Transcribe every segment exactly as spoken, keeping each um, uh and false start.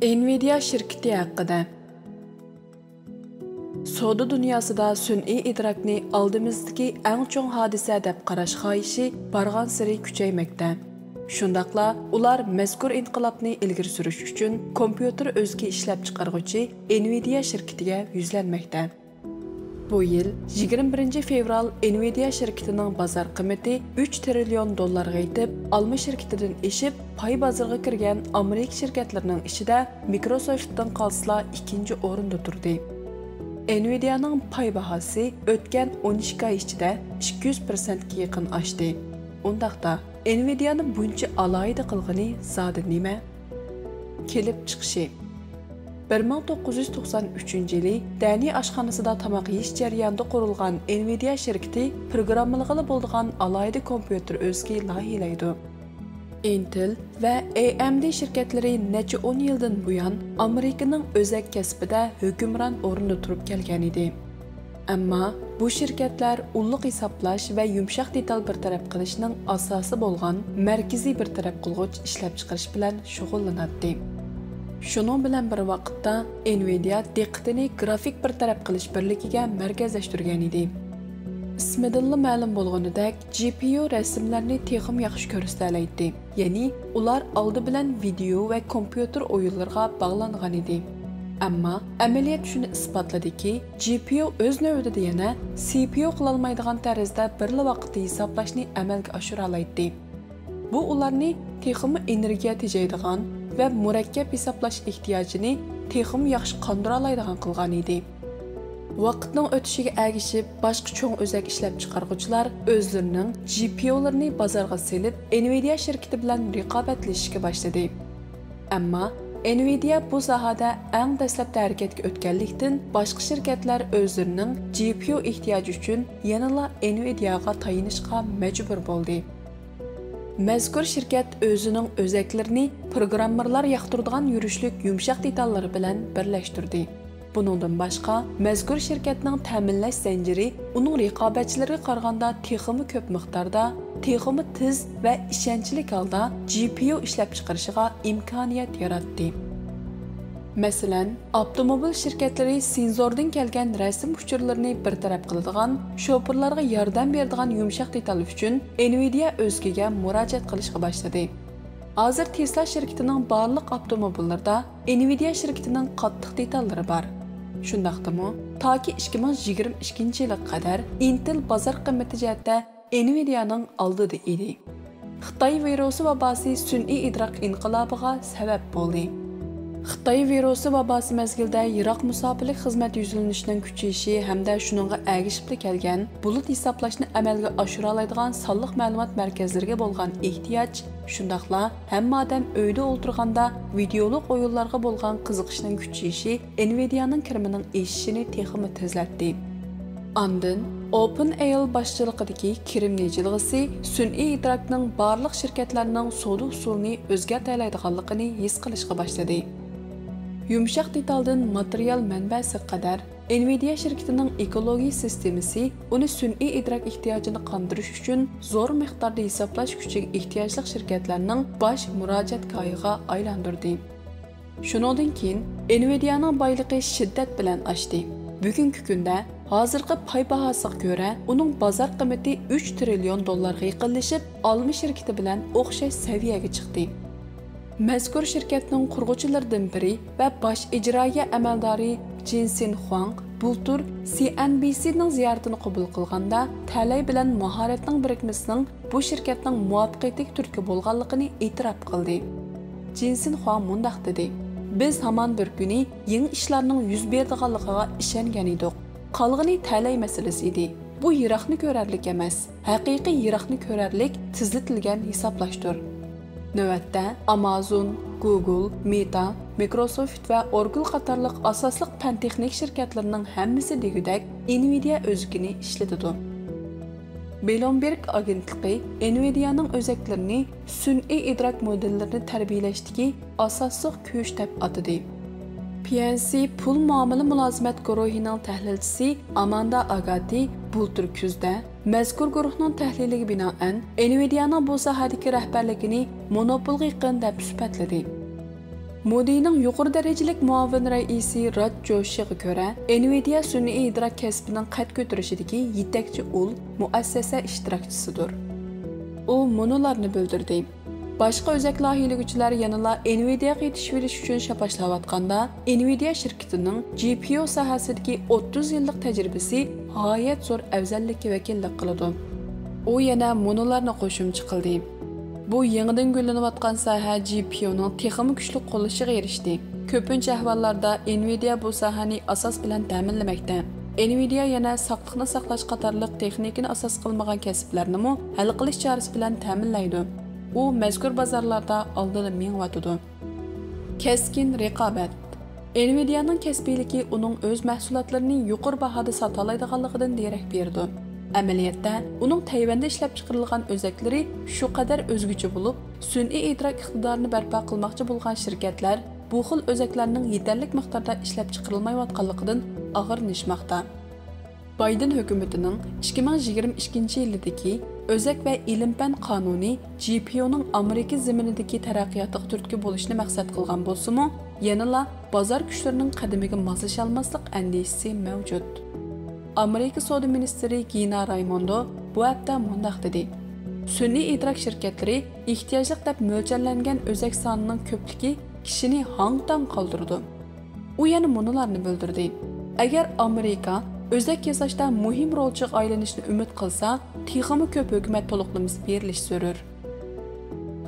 ئېنۋىدىيا شىركىتى ھەققىدە. سودا دۇنياسىدا سۈنئىي ئىدراكنى ئالدىمىزدىكى ئەڭ چوڭ ھادىسە دەپ قاراش خاھىشى بارغانسېرى كۈچەيمەكتە. شۇنداقلا ئۇلار مەزكۇر ئىنقىلابنى ئىلگىرى سۈرۈش ئۈچۈن كومپيۇتېر ئۆزىكى ئىشلەپچىقارغۇچى ئېنۋىدىيا شىركىتىگە يۈزلەنمەكتە. بۇ يىل يىگىرمە بىرىنچى فېۋرال ئېنۋىدىيا شىركىتىنىڭ بازار قىممىتى ئۈچ تىرىليون دوللارغا يېتىپ، ئالما شىركىتىدىن ئېشىپ، پاي بازىرىغا كىرگەن ئامېرىكا شىركەتلىرىنىڭ ئىچىدە مىكروسوفتتىن قالسىلا ئىككىنچى ئورۇندا تۇردى. ئېنۋىدىيانىڭ پاي باھاسى ئۆتكەن ئون ئىككى ئاي ئىچىدە ئىككى يۈز پىرسەنتكە يېقىن ئاشتى. ئۇنداقتا، ئېنۋىدىيانى بۇنچە ئالاھىدە قىلغىنى زادى نېمە؟ كېلىپ چىقىشى. بىر مىڭ توققۇز يۈز توقسان ئۈچىنچى يىلى دەنى ئاشخانىسىدا تاماق يېيىش جەريانىدا قۇرۇلغان ئېنۋىدىيا شىركىتى پروگراممىلىغىلى بولىدىغان ئالاھىدە كومپيۇتېر ئۆزىكى لايىھىلەيدۇ. ئىنتېل ۋە ئەي ئېم دى شىركەتلىرى نەچچە ئون يىلدىن بۇيان ئامېرىكىنىڭ ئۆزەك كەسپىدە ھۆكۈمران ئورۇندا تۇرۇپ كەلگەنىدى. ئەمما بۇ شىركەتلەر ئۇللۇق ھېسابلاش ۋە يۇمشاق دېتال بىر تەرەپ قىلىشنىڭ ئاساسى بولغان مەركىزىي بىر تەرەپ قىلغۇچ ئىشلەپچىقىرىش بىلەن شۇغۇللىناتتى. شۇنىڭ بىلەن بىر ۋاقىتتا، ئېنۋىدىيا دىققىتىنى گرافىك بىر تەرەپ قىلىش بىرلىكىگە مەركەزلەشتۈرگەن ئىدى. ئىسمىدىنلا مەلۇم بولغىنىدەك، جى پى يۇ رەسىملەرنى تېخىمۇ ياخشى كۆرسىتەلەيتتى. يەنى ئۇلار ئالدى بىلەن ۋىدېئو ۋە كومپيۇتېر ئويۇنلىرىغا باغلانغانىدى. ئەمما ئەمەلىيەت شۇنى ئىسپاتلىدىكى، جى پى يۇ ئۆز نۆۋىتىدە يەنە سى پى يۇ قىلالمايدىغان تەرزدە بىرلا ۋاقىتتا ھېسابلاشنى ئەمەلگە ئاشۇرالايتتى. بۇ ئۇلارنى تېخىمۇ ئېنېرگىيە تېجەيدىغان ۋە مۇرەككەپ ھېسابلاش ئېھتىياجىنى تېخىمۇ ياخشى قاندۇرالايدىغان قىلغانىدى. ۋاقىتنىڭ ئۆتۈشىگە ئەگىشىپ، باشقا چوڭ ئۆزەك ئىشلەپچىقارغۇچىلار ئۆزلىرىنىڭ جى پى يۇلىرىنى بازارغا سېلىپ، ئېنۋىدىيا شىركىتى بىلەن رىقابەتلىشىشكە باشلىدى. ئەمما ئېنۋىدىيا بۇ ساھەدە ئەڭ دەسلەپتە ھەرىكەتكە ئۆتكەنلىكتىن، باشقا شىركەتلەر ئۆزلىرىنىڭ جى پى يۇ ئېھتىياجى ئۈچۈن يەنىلا ئېنۋىدىياغا تايىنىشقا مەجبۇر بولدى. مەزكۇر شىركەت ئۆزىنىڭ ئۆزەكلىرىنى پروگراممېرلار ياقتۇرىدىغان يۈرۈشلۈك يۇمشاق دېتاللىرى بىلەن بىرلەشتۈردى. بۇنىڭدىن باشقا، مەزكۇر شىركەتنىڭ تەمىنلەش زەنجىرى ئۇنىڭ رىقابەتچىلىرىگە قارىغاندا تېخىمۇ كۆپ مىقداردا، تېخىمۇ تېز ۋە ئىشەنچلىك ھالدا جى پى يۇ ئىشلەپچىقىرىشىغا ئىمكانىيەت ياراتتى. مەسىلەن، ئاپتوموبىل شىركەتلىرى سېنزوردىن كەلگەن رەسىم ئۇچۇرلىرىنى بىر تەرەپ قىلىدىغان، شوپۇرلارغا ياردەم بېرىدىغان يۇمشاق دېتال ئۈچۈن ئېنۋىدىيە ئۆزىكىگە مۇراجىئەت قىلىشقا باشلىدى. ھازىر تېسلا شىركىتىنىڭ بارلىق ئاپتوموبىللىرىدا ئېنۋىدىيە شىركىتىنىڭ قاتتىق دېتاللىرى بار. شۇنداقتىمۇ، تاكى ئىككى مىڭ يىگىرمە ئىككىنچى يىلىغا قەدەر ئىنتېل بازار قىممىتى جەھەتتە ئېنۋىدىيانىڭ ئالدىدا ئىدى. خىتاي ۋىرۇسى ۋاباسى سۈنئىي ئىدراك ئىنقىلابىغا سەۋەب بولدى. خىتاي ۋىرۇسى ۋاباسى مەزگىلىدە يىراق مۇساپىلىك خىزمەت يۈزلىنىشىنىڭ كۈچىيىشى ھەمدە شۇنىڭغا ئەگىشىپلا كەلگەن بۇلۇت ھېسابلاشنى ئەمەلگە ئاشۇرالايدىغان سانلىق مەلۇمات مەركەزلىرىگە بولغان ئېھتىياج، شۇنداقلا ھەممە ئادەم ئۆيدە ئولتۇرغاندا ۋىدېئولۇق ئويۇنلارغا بولغان قىزىقىشنىڭ كۈچىيىشى ئېنۋىدىيانىڭ كىرىمىنىڭ ئېشىشىنى تېخىمۇ تېزلەتتى. ئاندىن ئوپېن ئېي ئېل باشچىلىقىدىكى كىرىمنى جىلغىسى سۈنئىي ئىدراكنىڭ بارلىق شىركەتلەرنىڭ سودا ئۇسۇلىنى ئۆزگەرتەلەيدىغانلىقىنى ھېس قىلىشقا باشلىدى. يۇمشاق دېتالدىن ماتېرىيال مەنبەسىگە قەدەر، ئېنۋىدىيا شىركىتىنىڭ ئېكولوگىيە سىستېمىسى ئۇنى سۈنئىي ئىدراك ئېھتىياجىنى قاندۇرۇش ئۈچۈن زور مىقداردا ھېسابلاش كۈچىگە ئېھتىياجلىق شىركەتلەرنىڭ باش مۇراجىئەتگاھىغا ئايلاندۇردى. شۇنىڭدىن كېيىن ئېنۋىدىيانىڭ بايلىقى شىددەت بىلەن ئاشتى. بۈگۈنكى كۈندە ھازىرقى پاي باھاسىغا كۆرە، ئۇنىڭ بازار قىممىتى ئۈچ تىرىليون دوللارغا يېقىنلىشىپ، ئالما شىركىتى بىلەن ئوخشاش سەۋىيەگە چىقتى. مەزكۇر شىركەتنىڭ قۇرغۇچىلىرىدىن بىرى ۋە باش ئىجرائىيە ئەمەلدارى جىنسىن خۇاڭ بۇلتۇر سى ئېن بى سىنىڭ زىيارىتىنى قوبۇل قىلغاندا، تەلەي بىلەن ماھارەتنىڭ بىرىكمىسىنىڭ بۇ شىركەتنىڭ مۇۋەپپەقىيىتىگە تۈرتكە بولغانلىقىنى ئېتىراپ قىلدى. جىنسىن خۇاڭ مۇنداق دېدى، بىز ھامان بىر كۈنى يېڭى ئىشلارنىڭ يۈز بېرىدىغانلىقىغا ئىشەنگەن ئىدۇق. قالغىنى تەلەي مەسىلىسى ئىدى. بۇ يىراقنى كۆرەرلىك ئەمەس، ھەقىقىي يىراقنى كۆرەرلىك تېزلىتىلگەن ھېسابلاشتۇر. نۆۋەتتە، ئامازون، گۇگل، مېتا، مىكروسوفت ۋە ئورگل قاتارلىق ئاساسلىق پەن-تېخنىكا شىركەتلىرىنىڭ ھەممىسى دېگۈدەك ئېنۋىدىيا ئۆزىكىنى ئىشلىتىدۇ. بلومبېرگ ئاگېنتلىقى ئېنۋىدىيانىڭ ئۆزەكلىرىنى سۈنئىي ئىدراك مودېللىرىنى تەربىيەلەشتىكى ئاساسلىق كۈچ دەپ ئاتىدى. پى ئېن سى پۇل مۇئامىلە مۇلازىمەت گۇرۇھىنىڭ تەھلىلچىسى ئاماندا ئاگاتى بۇلتۇر كۈزدە مەزكۇر گۇرۇھنىڭ تەھلىلىگە بىنائەن، ئېنۋىدىيانىڭ بۇ ساھەدىكى رەھبەرلىكىنى مونوپولغا يېقىن دەپ سۈپەتلىدى. مودىنىڭ يۇقىرى دەرىجىلىك مۇئاۋىن رەئىسى راج جوشىغا كۆرە، ئېنۋىدىيە سۈنئىي ئىدراك كەسپىنىڭ قەد كۆتۈرۈشىدىكى يېتەكچى ئۇل، مۇئەسسەسە ئىشتىراكچىسىدۇر. ئۇ مۇنۇلارنى بىلدۈردى: باشقا ئۆزەك لايىھىلىگۈچىلەر يەنىلا ئېنۋىدىيەغا يېتىشىۋېلىش ئۈچۈن شاپاشلاۋاتقاندا، ئېنۋىدىيە شىركىتىنىڭ جى پى يۇ ساھەسىدىكى ئوتتۇز يىللىق تەجرىبىسى غايەت زور ئەۋزەللىككە ۋەكىللىك قىلىدۇ. ئۇ يەنە مۇنۇلارنى قوشۇمچە قىلدى: بۇ يېڭىدىن گۈللىنىۋاتقان ساھە جى پى يۇنىڭ تېخىمۇ كۈچلۈك قوللىشىغا ئېرىشتى. كۆپىنچە ئەھۋاللاردا ئېنۋىدىيە بۇ ساھەنى ئاساس بىلەن تەمىنلىمەكتە. ئېنۋىدىيە يەنە ساقلىقنى ساقلاش قاتارلىق تېخنىكىنى ئاساس قىلمىغان كەسىپلەرنىمۇ ھەل قىلىش چارىسى بىلەن تەمىنلەيدۇ. ئۇ مەزكۇر بازارلاردا ئالدىدا مېڭىۋاتىدۇ. كەسكىن رىقابەت. ئېنۋىدىيەنىڭ كەسپىيلىكى ئۇنىڭ ئۆز مەھسۇلاتلىرىنى يۇقىرى باھادا ساتالايدىغانلىقىدىن دېرەك بېرىدۇ. ئەمەلىيەتتە، ئۇنىڭ تەيۋەندە ئىشلەپچىقىرىلغان ئۆزەكلىرى شۇ قەدەر ئۆزگىچە بولۇپ، سۈنئىي ئىدراك ئىقتىدارىنى بەرپا قىلماقچى بولغان شىركەتلەر بۇ خىل ئۆزەكلەرنىڭ يېتەرلىك مىقداردا ئىشلەپچىقىرىلمايۋاتقانلىقىدىن ئاغرىنىشماقتا. بايدېن ھۆكۈمىتىنىڭ ئىككى مىڭ يىگىرمە ئىككىنچى يىلىدىكى ئۆزەك ۋە ئىلىم-پەن قانۇنى جى پى يۇنىڭ ئامېرىكا زېمىنىدىكى تەرەققىياتىغا تۈرتكە بولۇشنى مەقسەت قىلغان بولسىمۇ، يەنىلا بازار كۈچلىرىنىڭ قەدىمىگە ماسلىشالماسلىق ئەندىشىسى مەۋجۇت. ئامېرىكا سودا مىنىستىرى گىنا رايموندو بۇ ھەقتە مۇنداق دېدى: سۈنئىي ئىدراك شىركەتلىرى ئېھتىياجلىق دەپ مۆلچەرلەنگەن ئۆزەك سانىنىڭ كۆپلۈكى كىشىنى ھاڭ-تاڭ قالدۇرىدۇ. ئۇ يەنە مۇنۇلارنى بىلدۈردى: ئەگەر ئامېرىكا ئۆزەك ياساشتا مۇھىم رولچىغا ئايلىنىشنى ئۈمىد قىلسا، تېخىمۇ كۆپ ھۆكۈمەت تولۇقلىمىسى بېرىلىشى زۆرۈر.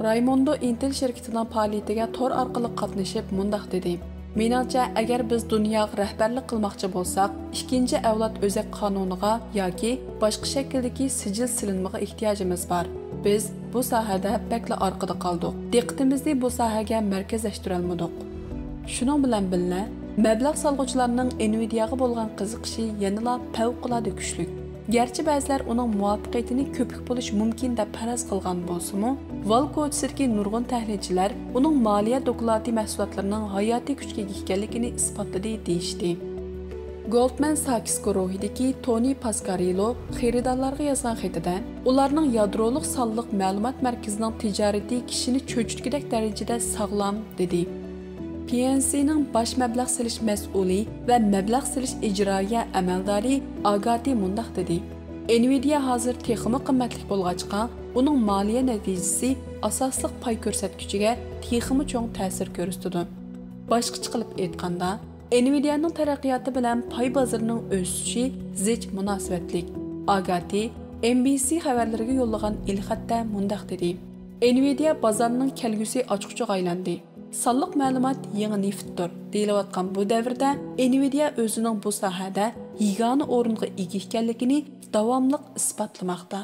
رايموندو ئىنتېل شىركىتىنىڭ پائالىيىتىگە تور ئارقىلىق قاتنىشىپ مۇنداق دېدى: مېنىڭچە، ئەگەر بىز دۇنياغا رەھبەرلىك قىلماقچى بولساق، ئىككىنچى ئەۋلاد ئۆزەك قانۇنىغا ياكى باشقا شەكىلدىكى سىجىل سېلىنمىغا ئېھتىياجىمىز بار. بىز بۇ ساھەدە بەكلا ئارقىدا قالدۇق. دىققىتىمىزنى بۇ ساھەگە مەركەزلەشتۈرەلمىدۇق. شۇنىڭ بىلەن بىللە، مەبلەغ سالغۇچىلارنىڭ ئېنۋىدىيەغا بولغان قىزىقىشى يەنىلا پەۋقۇلئاددە كۈچلۈك. گەرچە بەزىلەر ئۇنىڭ مۇۋەپپەقىيىتىنى كۆپۈك بولۇشى مۇمكىن دەپ پەرەز قىلغان بولسىمۇ، ۋال كوچىسىدىكى نۇرغۇن تەھلىلچىلەر ئۇنىڭ مالىيە دوكلاتى مەھسۇلاتلىرىنىڭ ھاياتىي كۈچكە ئىگە ئىكەنلىكىنى ئىسپاتلىدى دېيىشتى. گولدمان ساكس گۇرۇھىدىكى تونى پاسكارىلو خېرىدارلارغا يازغان خېتىدە، ئۇلارنىڭ يادرولۇق سانلىق مەلۇمات مەركىزىنىڭ تىجارىتى كىشىنى چۆچۈتكۈدەك دەرىجىدە ساغلام، دېدى. پى ئېن سىنىڭ باش مەبلەغ سېلىش مەسئۇلى ۋە مەبلەغ سېلىش ئىجرائىيە ئەمەلدارى ئاگاتى مۇنداق دېدى: ئېنۋىدىيە ھازىر تېخىمۇ قىممەتلىك بولغاچقا، ئۇنىڭ مالىيە نەتىجىسى ئاساسلىق پاي كۆرسەتكۈچىگە تېخىمۇ چوڭ تەسىر كۆرسىتىدۇ. باشقىچە قىلىپ ئېيتقاندا، ئېنۋىدىيەنىڭ تەرەققىياتى بىلەن پاي بازىرىنىڭ ئۆسۈشى زىچ مۇناسىۋەتلىك. ئاگاتى ئېن بى سى خەۋەرلىرىگە يوللىغان ئېلخەتتە مۇنداق دېدى: ئېنۋىدىيە بازارنىڭ كەلگۈسى ئاچقۇچىغا ئايلاندى. سانلىق مەلۇمات يېڭى نېفىتتۇر دېيىلىۋاتقان بۇ دەۋردە، ئېنۋىدىيە ئۆزىنىڭ بۇ ساھەدە يېگانە ئورۇنغا ئىگە ئىكەنلىكىنى داۋاملىق ئىسپاتلىماقتا.